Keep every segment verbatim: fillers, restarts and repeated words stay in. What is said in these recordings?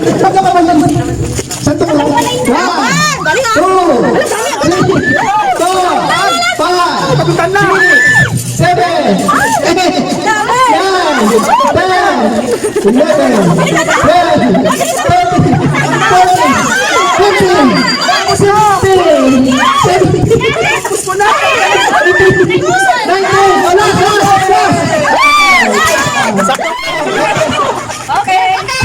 Saan ka ba yan? Saan ka ba? One, two, three, four, five, six, seven, eight, nine, ten, eleven, twelve, thirteen, fourteen, fifteen, sixteen, seventeen, eighteen, nineteen. Oh, last, last, last. Okay. Okay.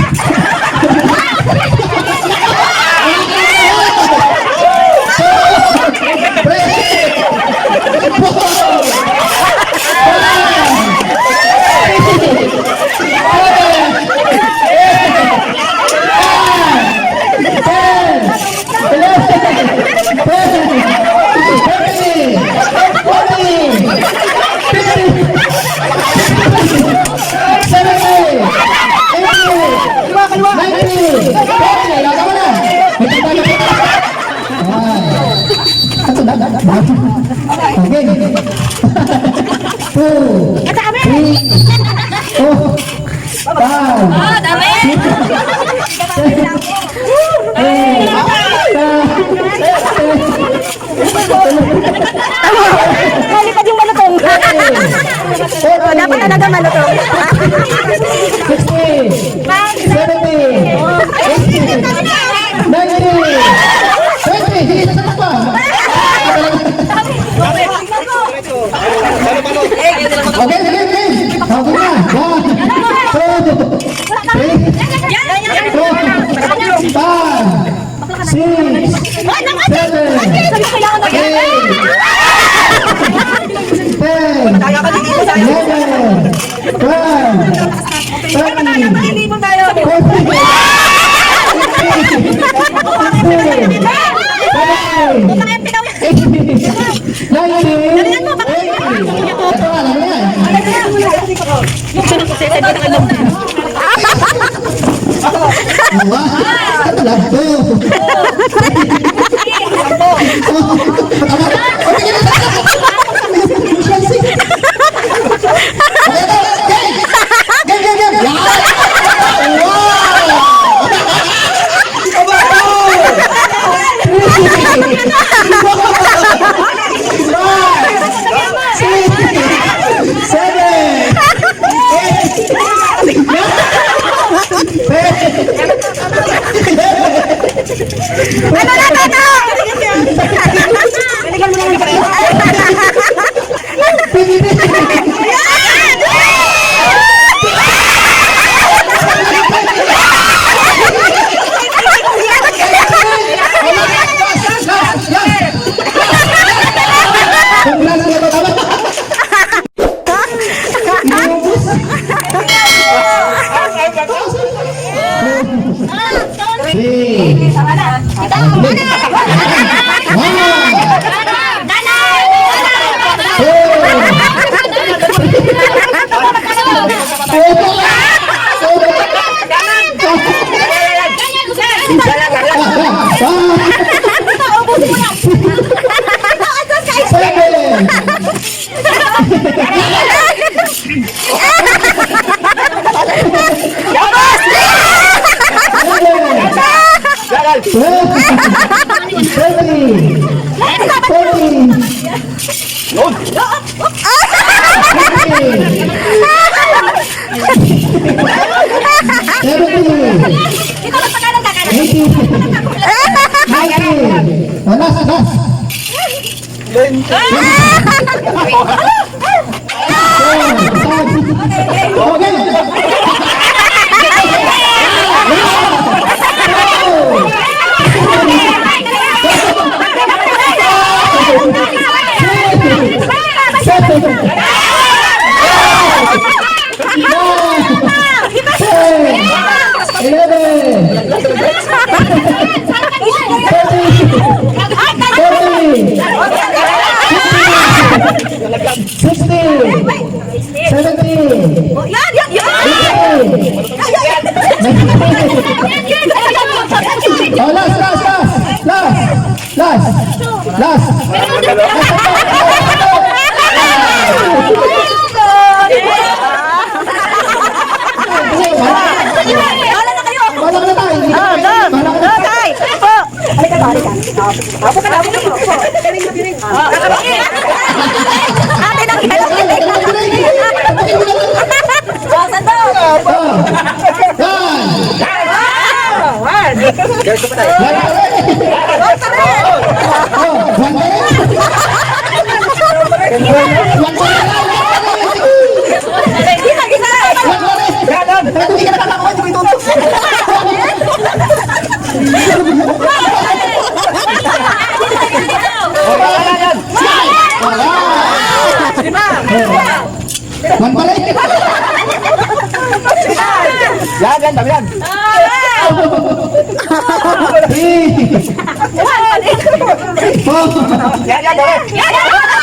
Two, three, four, five, six, seven, eight, nine, ten. Malipad yung malutong. Oh, dapat talaga malutong. Sixteen, seventeen, eighteen, nineteen, twenty. Sige, isa pa. Okay, sige, sige. Okay na. One, two, three, four, five, six, seven, eight, ten, eleven, twelve, thirteen, fourteen, fifteen, sixteen, seventeen, eighteen, nineteen, twenty. Ito, alam mo yan. Awa, ito lang. Game, game, game, game. Wow! Aba to! Three, five, six, seven, eight, nine, ten. Ano na, Toto? Balikan mo lang yung Three. One. Two. Seven. Thirty. Forty. Fifty. Seventy. Eighty. Ninety. Oh, last, last. Eleven. Thirteen. Fourteen. Fifteen. Sixteen. Seventeen. Yan, yan, yan. Eighteen. Oh, last, last, last. Last. Last. Last. Wala na kayo. Wala na tayo. One pa rin. Yan, yan, dami yan. Three. Four. Yan, yan, dami.